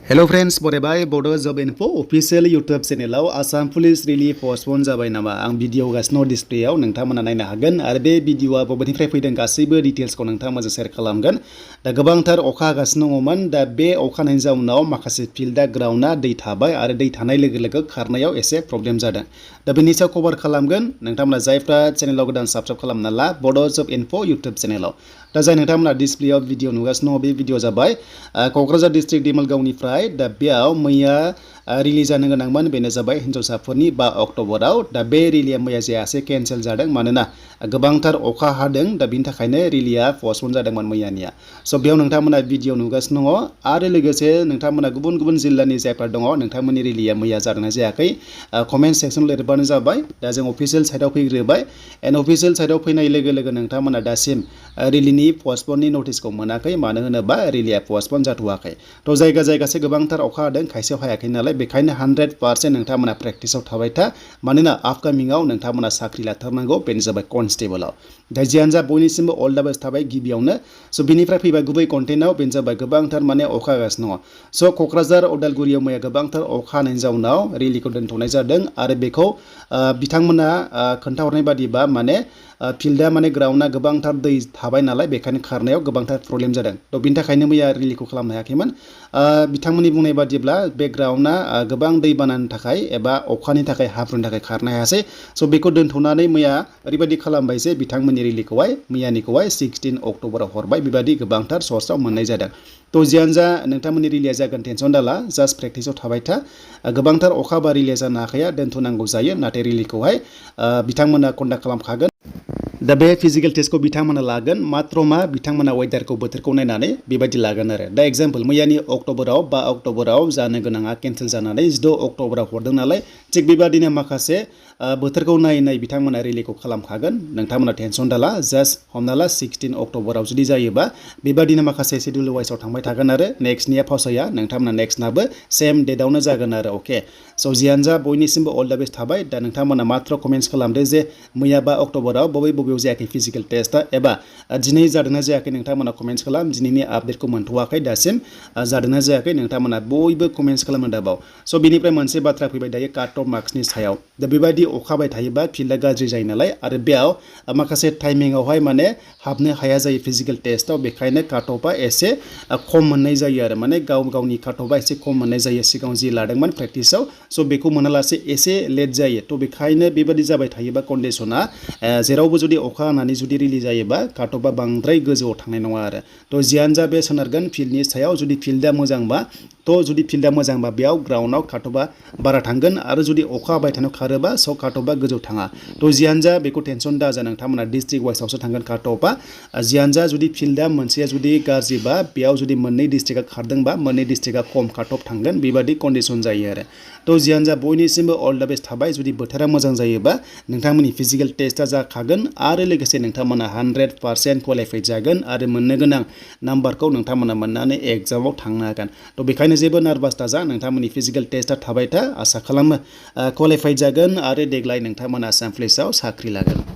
Hello friends, बरायबाय Bodo Job Info official YouTube channel Assam Police really postponed जाबाय नामा आं video गासिनो डिसप्लेयाव नोंथांमोना नायनो हागोन आरो बे भिडिअआ बबेनिफ्राय फैदों गासैबो डिटेल्सखौ नोंथांमोनजों शेयार खालामगोन दा गोबांथार अखा हागासिनो दङमोन दा बे अखा हानायनि जाउनाव माखासे फिल्डआ ग्राउन्डआ दै थाबाय आरो दै थानाय लोगो लोगो खारनायाव एसे प्रब्लेम जादों दा बेनि सायाव कभार खालामगोन नोंथांमोना जायफ्रा चेनेलाव गोदान साबस्क्राइब खालामना ला Bodo Job Info YouTube चेनेलाव दा जाय नोंथांमोना डिसप्लेयाव भिडिअ नुगासिनो बे भिडिअ जाबाय क'क्राझार डिस्ट्रिक्ट दिमलगावनिफ्राय दा बेयाव मैया रिलिज जानो गोनांमोन बेनो जाबाय हिन्जावसाफोरनि 5 अक्ट'बराव दा बे रिलिया मैया जायासै केन्सेल जादों मानोना गोबांथार अखा हादों दा बिनि थाखायनो रिलिया पस्टपन जादोंमोन मैयानिया स' बेयाव नोंथांमोना भिडिअ नुगासिनो दङ आरो लोगोसे नोंथांमोना गुबुन गुबुन जिल्लानि जायफोर दङ नोंथांमोननि रिलिया मैया जादोंना जायाखै कमेन्ट सेक्सन लिरबानो जाबाय दा जों अफिसियेल साइटआव फैग्रोबाय एन्ड अफिसियेल साइटआव फैनाय लोगो लोगो नोंथांमोना दासिम रिलिनि पस्टपननि नटिसखौ मोनाखै मानो होनोबा रिलिया पस्टपन जाथ'वाखै थ' जायगा जायगासो गोबांथार अखा हादों खायसेयाव हायाखै नालाय बेखायनो 100% नोंथांमोना प्रेक्टिसाव थाबाय था मानोना आपकामिंआव नोंथांमोना साख्रि लाथारनांगौ बेनो जाबाय कनस्टेबलाव दा जियानो जा बयनिसिमबो अल दा बेस्ट थाबाय गिबियावनो स' बिनिफ्राय फैबाय गुबै कन्टेन्टआव बेनो जाबाय गोबांथार माने अखा हागासिनो दङ स' क'क्राझार उदालगुरियाव मैया गोबांथार अखा हानायनि जाउनाव रेलिखौ दोनथ'नाय जादों आरो बेखौ बिथांमोना खोन्थाहरनाय बादिबा माने फिल्डआ माने ग्राउन्डआ गोबांथार दै थाबाय नालाय बेखायनो खारनायाव गोबांथार प्रब्लेम जादों थ' बिनि थाखायनो मैया रेलिखौ खालामनो हायाखैमोन बिथांमोननि बुंनाय बादिब्ला बे ग्राउन्डआ गोबां दै बानानि थाखाय एबा अखानि थाखाय हाब्रुनि थाखाय खारनो हायासै स' बेखौ दोनथ'नानै मैया ओरैबायदि खालामबाय जे बिथांमोननि रेलिखौहाय मैयानिखौहाय 16 अक्ट'बराव हरबाय बेबायदि गोबांथार सर्सआव मोननाय जादों थ' जियानो जा नोंथांमोननि रिलिया जागोन टेनसन दाला जास्ट प्रेक्टिसाव थाबाय था गोबांथार अखा बा रिलिया जानो हाखाया दोनथ'नांगौ जायो नाथाय रेलिखौहाय बिथांमोना कन्डाक्ट खालामखागोन दा बे फिजिकेल टेस्टखौ बिथांमोना लागोन मात्र मा बिथांमोना वेदारखौ बोथोरखौ नायनानै बेबायदि लागोन आरो दा एग्जाम्पल मैयानि अक्ट'बराव 5 अक्ट'बराव जानो गोनाङा केन्सेल जानानै 16 अक्ट'बराव हरदों नालाय थिग बेबादिनो माखासे बोथोरखौ नायै बिथांमोना रेलिखौ खालामखागोन नोंथांमोना टेनसन दाला जास्ट हमना ला 16 अक्ट'बराव जुदि जायोबा बेबादिनो माखासे शेड्युल वाइसआव थांबाय थागोन आरो नेक्स्टनिया फावसाया नोंथांमोना नेक्स्टनाबो सेम डेटआवनो जागोन आरो अके स' जियानो जा बयनिसिमबो अल दा बेस्ट थाबाय दा नोंथांमोना मात्र कमेन्ट्स खालामदो जे मैया 5 अक्ट'बराव बबेयाव जायाखै फिजिकेल टेस्टआ एबा दिनै जादोंना जायाखै नोंथांमोना कमेन्ट्स खालाम दिनैनि आपडेटखौ मोनथ'वाखै दासिम जादोंना जायाखै नोंथांमोना बयबो कमेन्ट्स खालामनो दाबाव स' बिनिफ्राय मोनसे बाथ्रा फैबाय दायो काट अफ मार्क्सनि सायाव दा बेबायदि अखा हाबाय थायोबा फिल्डआ गाज्रि जायो नालाय आरो बेयाव माखासे टाइमिंआवहाय माने हाबनो हाया जायो फिजिकेल टेस्टआव बेखायनो काट अफआ एसे खम मोननाय जायो आरो माने गावनि काट अफआ एसे खम मोननाय जायो सिगाङाव जि लादोंमोन प्रेक्टिसाव स' बेखौ मोनालासे एसे लेट जायो थ' बेखायनो बेबायदि जाबाय थायोबा कन्डिसना जेरावबो जुदि अखा हानानै जुदि रिलिज जायोबा काट अफआ बांद्राय गोजौआव थांनाय नङा आरो थ' जियानो जा बे सोनारगोन फिल्डनि सायाव जुदि फिल्डआ मोजांबा जुदि फिल्डआ मोजांबा बेयाव ग्राउन्डआव काट अफआ बारा थांगोन आरो जुदि अखा हाबाय थानायाव खारोबा स' काट अफआ गोजौ थाङा थ' जियानो जा बेखौ टेनसन दाजा नोंथांमोना डिस्ट्रिक्ट वाइसआवसो थांगोन काट अफआ जियानो जा जुदि फिल्डआ मोनसेया जुदि गाज्रिबा बेयाव जुदि मोननै डिस्ट्रिक्टआ खारदोंबा मोननै डिस्ट्रिक्टआ खम काट अफ थांगोन बेबादि कन्डिसन जायो आरो थ' जियानो जा बयनिसिमबो अल दा बेस्ट थाबाय जुदि बोथोरा मोजां जायोबा नोंथांमोननि फिजिकेल टेस्टआ जाखागोन आरो लोगोसे नोंथांमोना 100% क्वालिफाइड जागोन आरो मोननो गोनां नाम्बारखौ नोंथांमोना मोननानै एग्जामाव थांनो हागोन थ' बेखायनो जेबो नार्भास दाजा नोंथांमोननि फिजिकेल टेस्टआ थाबाय था आसा खालामो क्वालिफाइड जागोन आरो देग्लाय नोंथांमोना आसाम पुलिसाव साख्रि लागोन